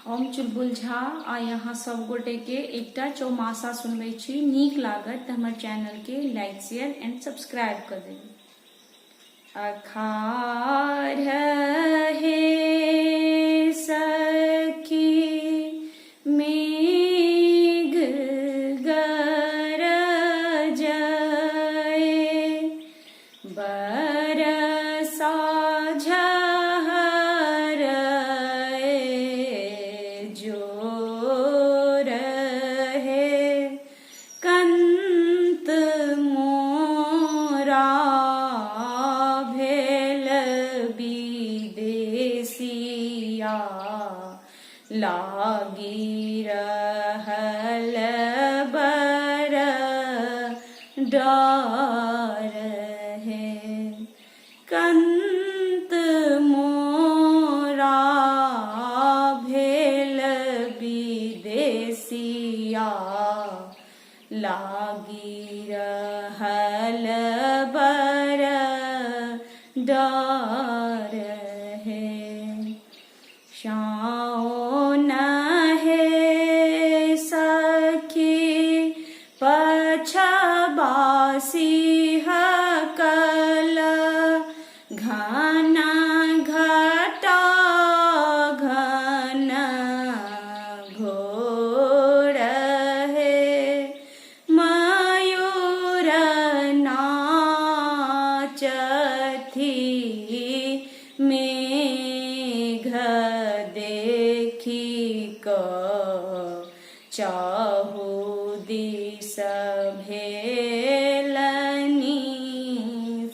हम चुलबुल झा आइ अहाँ सब गोटे के एकटा चौमासा सुनबै छी। नीक लागत तऽ हमर चैनल के लाइक, शेयर एंड सब्सक्राइब कऽ देब। अखार हे सखी मेघ गरजए, बरसा झहरए जोर हे, कंत मोरा भेल विदेसिया, लागी रहल बर डर हे, कंत मोरा भेल विदेसिया, लागी रहल बर डर हे। साओन हे सखी पछबासी हकल, घन घटा घन घोर हे, मयूर नाचथि मेघ देखि क, चाहु दिस भेलनि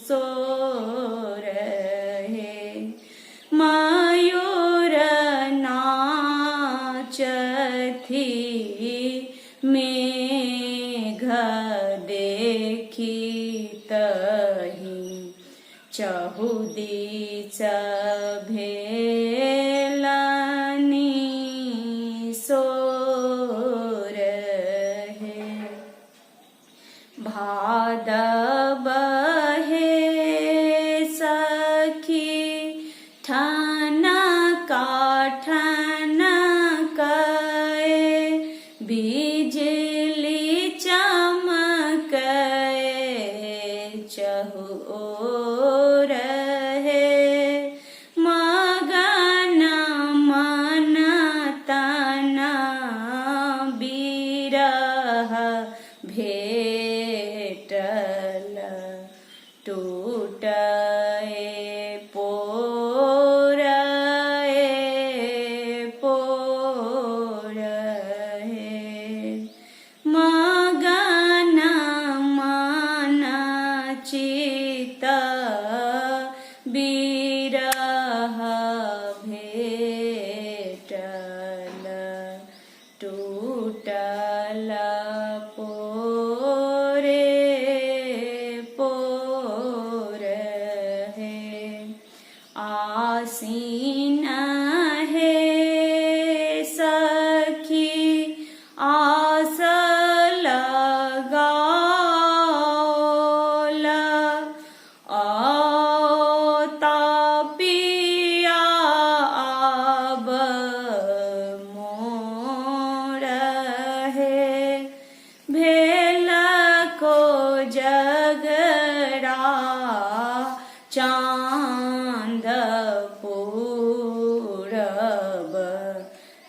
सोर हे, मयूर नाचथि मेघ देखि तही, चहुदिस भेलनि सोर हे। भादव हे सखी ठन काठन कए, बिजली चमकए चहु ओर हे, मगन मन तन बिरह भेटल, टूटए पोरए पोर हे, मगन मन चित बिरह भेटल, टूटल पोरे पोर हे। आसीन हे सखी आस लगाओल, औता पिया आब मोर हे, भेल को जगरा चाँद पूरब,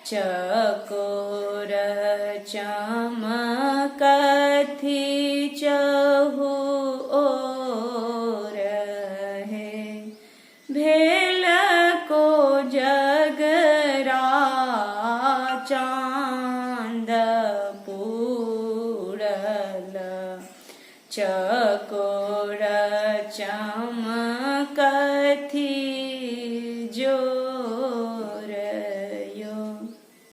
चकोर चमकथि चहु ओर हे, भेल को जगरा चाँद पूरल, चकोर चमकथि